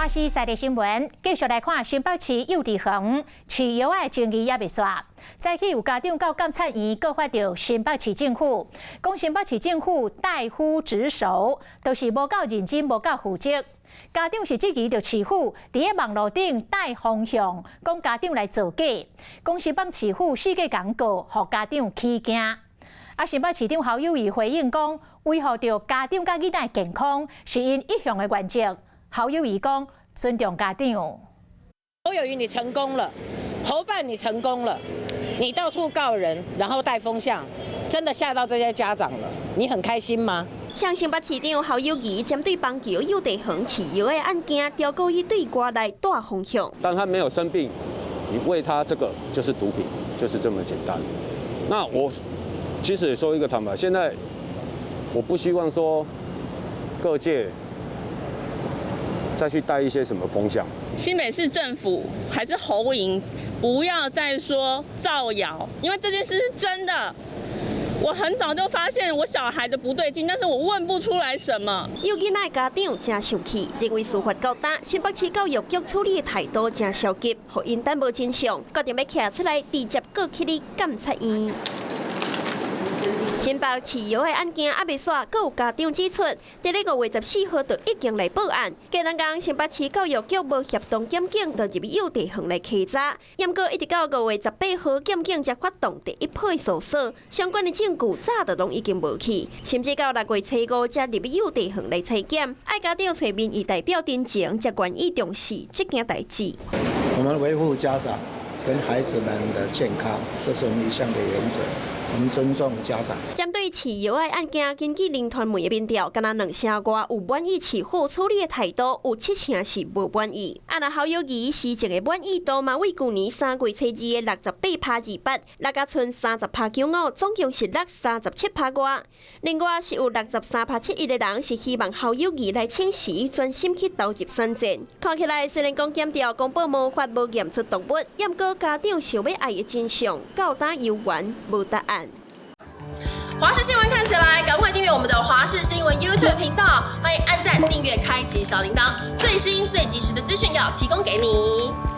華視在地新聞，繼續來看新北市幼稚園飼藥的爭議猶未煞。早起有家長到監察院告發著新北市政府，講新北市政府怠忽職守，就是無夠認真、無夠負責。家長是質疑著市府佇咧網路頂帶風向，講家長來造假，講新北市府四界共告，予家長起驚。啊，新北市長侯友宜回應講，維護著家長佮囡仔健康是𪜶一向的原則。侯友宜講，尊重家長。侯友宜，你成功了，侯辦你成功了，你到處告人，然後帶風向，真的嚇到這些家長了，你很開心嗎？像新北市長侯友宜針對邦橋幼稚園飼藥的案件，調故意對外來帶風向。當他沒有生病，你餵他這個就是毒品，就是這麼簡單。那我其實也說一個坦白，現在我不希望說各界再去帶一些什麼風向。新北市政府還是侯營，不要再說造謠，因為這件事是真的。我很早就發現我小孩的不對勁，但是我問不出來什麼。有囡仔家長誠受氣，認為事發到今，新北市教育局處理的態度誠消極，予𪜶等無真相，決定欲徛出來直接告去予監察院。新北飼藥的案件猶未煞，閣有家長指出，佇咧5月14號就已經來報案。隔兩工，新北市教育局無協同檢警，就入去幼稚園來稽查。毋過一直到5月18號，檢警才發動第一波搜索，相關的證據早就攏已經無去。甚至到6月初5才入去幼稚園來採檢，愛家長揣民意代表陳情，才願意重視這件代誌。我們維護家長跟孩子們的健康，這是我們一向的原則。我們尊重家長。針對飼藥的案件，根據林傳媒的民調，敢若兩成外有滿意市府處理的態度，有七成是無滿意。啊，若侯友宜施政的滿意度嘛，為舊年3月初2的68.28%，落甲賰30.95%，總共是落37趴外。另外是有63.71%的人是希望侯友宜來請辭，專心去投入選戰。看起來雖然講檢調公布無法無驗出毒物，毋過家長想欲愛的真相，到今猶原無答案。華視新聞看起來，趕快訂閱我們的華視新聞 YouTube 頻道，歡迎按讚、訂閱、開啟小鈴鐺，最新最及時的資訊要提供給你。